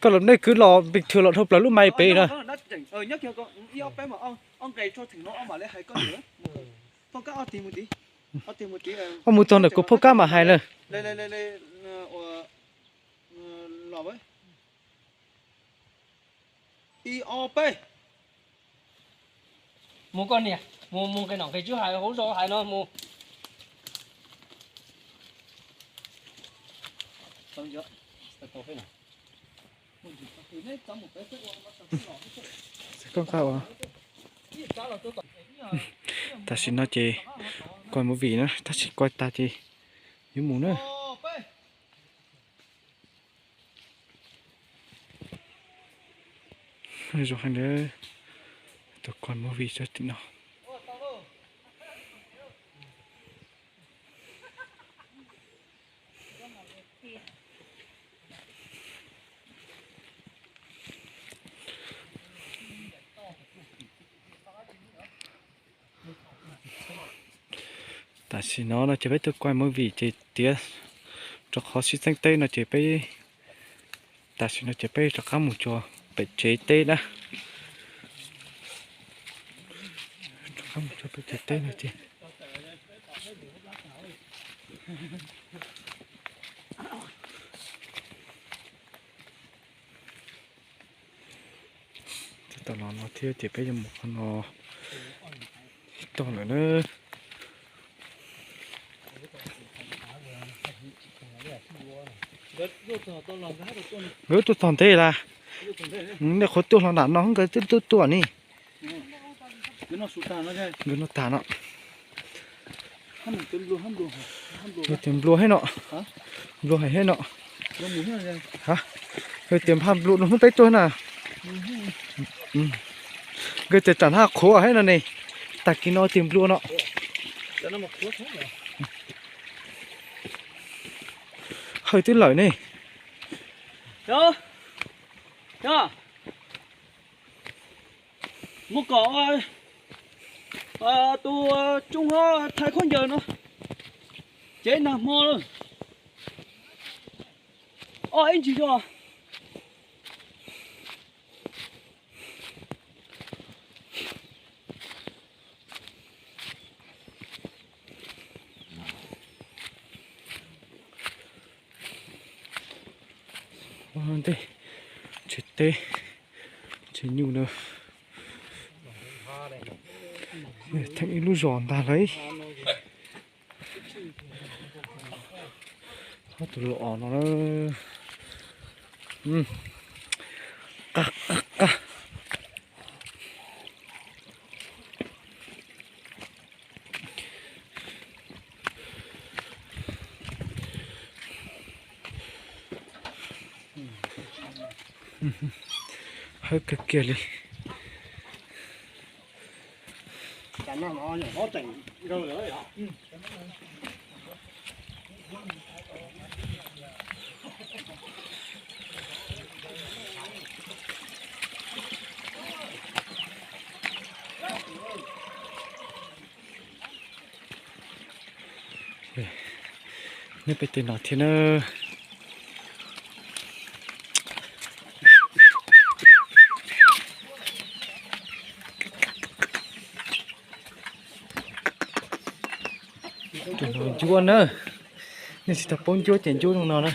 Koj los nej kwv los bình thường los dhau plaws lub maiv pem na. Koj mus txog ntawm kuv phauj kab mam hais na. Mus koj niam, mus mus nqe nom nqe tswv hais hauv zos hais no mus. Tam sim no ces kuaj movie na, tab sis kuaj tag ces yuav mus na. Zoo heev, tus kuaj movie tso tim no. Tam sim no no ces peb tuaj kuaj movie ces tiav rau qhov sib txeeb teb no ces peb, tam sim no ces peb rov qab mus txog pem tsev teb na. Rov qab mus txog pem tsev teb no ces Tab tom los no thiab ces peb yuav mus qhov no ib tog lawm na. Nkawd tuaj txog ntev las, nej qhuav tuaj hlo nram no nkawd twb tuaj tuaj ni. Nkawd noj tag no. Yog tias nplua thiab no, nplua hais thiab no. Yog tias npaj nplua no hnub peb tuaj na. Nkawd tias tam haj qhuav thiab no ne, tag kis no tias nplua no. Hawj twb lawm ne. Mus kom tus tsooj ho thaiv khaub ncaws no, cev nag hmo lawm. Ob ib ntsis zog. Ntej tsev teb, tsev nyuj na, theem ib lub zos ntag lauj. Ob tug los os no na. Qab qab qab. Hawb kawg kiag li. Nyob pem tej no thiab na. Tus no ncuab na. Nej tsis tau paub ncuab ces ncuab zoo no na.